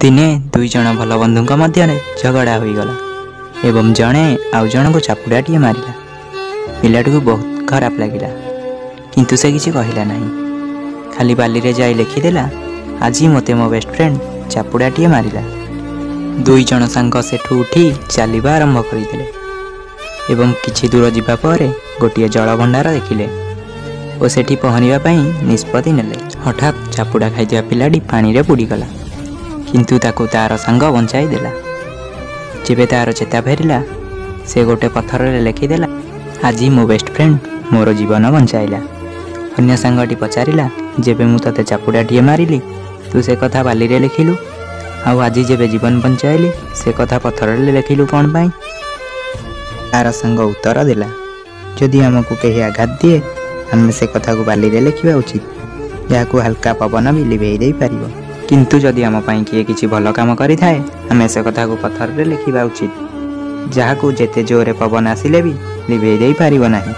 ଦିନେ ଦୁଇ ଜଣ ଭଲ ବନ୍ଧୁଙ୍କ ମଧ୍ୟରେ ଝଗଡ଼ା ହୋଇଗଲା ଏବଂ ଜଣେ ଆଉ ଜଣକୁ ଚାପୁଡ଼ାଟିଏ ମାରିଲା। ପିଲାଟିକୁ ବହୁତ ଖରାପ ଲାଗିଲା, କିନ୍ତୁ ସେ କିଛି କହିଲା ନାହିଁ। ଖାଲି ବାଲିରେ ଯାଇ ଲେଖିଦେଲା, ଆଜି ମୋତେ ମୋ ବେଷ୍ଟ ଫ୍ରେଣ୍ଡ ଚାପୁଡ଼ାଟିଏ ମାରିଲା। ଦୁଇ ଜଣ ସାଙ୍ଗ ସେଠୁ ଉଠି ଚାଲିବା ଆରମ୍ଭ କରିଦେଲେ ଏବଂ କିଛି ଦୂର ଯିବା ପରେ ଗୋଟିଏ ଜଳଭଣ୍ଡାର ଦେଖିଲେ ଓ ସେଠି ପହଁରିବା ପାଇଁ ନିଷ୍ପତ୍ତି ନେଲେ। ହଠାତ୍ ଚାପୁଡ଼ା ଖାଇଥିବା ପିଲାଟି ପାଣିରେ ବୁଡ଼ିଗଲା, କିନ୍ତୁ ତାକୁ ତା'ର ସାଙ୍ଗ ବଞ୍ଚାଇ ଦେଲା। ଯେବେ ତା'ର ଚେତା ଫେରିଲା, ସେ ଗୋଟେ ପଥରରେ ଲେଖିଦେଲା, ଆଜି ମୋ ବେଷ୍ଟ ଫ୍ରେଣ୍ଡ ମୋର ଜୀବନ ବଞ୍ଚାଇଲା। ଅନ୍ୟ ସାଙ୍ଗଟି ପଚାରିଲା, ଯେବେ ମୁଁ ତୋତେ ଚାପୁଡ଼ାଟିଏ ମାରିଲି ତୁ ସେ କଥା ବାଲିରେ ଲେଖିଲୁ, ଆଉ ଆଜି ଯେବେ ଜୀବନ ବଞ୍ଚାଇଲି ସେ କଥା ପଥରରେ ଲେଖିଲୁ କ'ଣ ପାଇଁ? ତା'ର ସାଙ୍ଗ ଉତ୍ତର ଦେଲା, ଯଦି ଆମକୁ କେହି ଆଘାତ ଦିଏ ଆମେ ସେ କଥାକୁ ବାଲିରେ ଲେଖିବା ଉଚିତ, ଯାହାକୁ ହାଲକା ପବନ ବି ଲିଭେଇ ଦେଇପାରିବ। କିନ୍ତୁ ଯଦି ଆମ ପାଇଁ କିଏ କିଛି ଭଲ କାମ କରିଥାଏ ଆମେ ସେ କଥାକୁ ପଥରରେ ଲେଖିବା ଉଚିତ, ଯାହାକୁ ଯେତେ ଜୋରରେ ପବନ ଆସିଲେ ବି ଲିଭେଇ ଦେଇପାରିବ ନାହିଁ।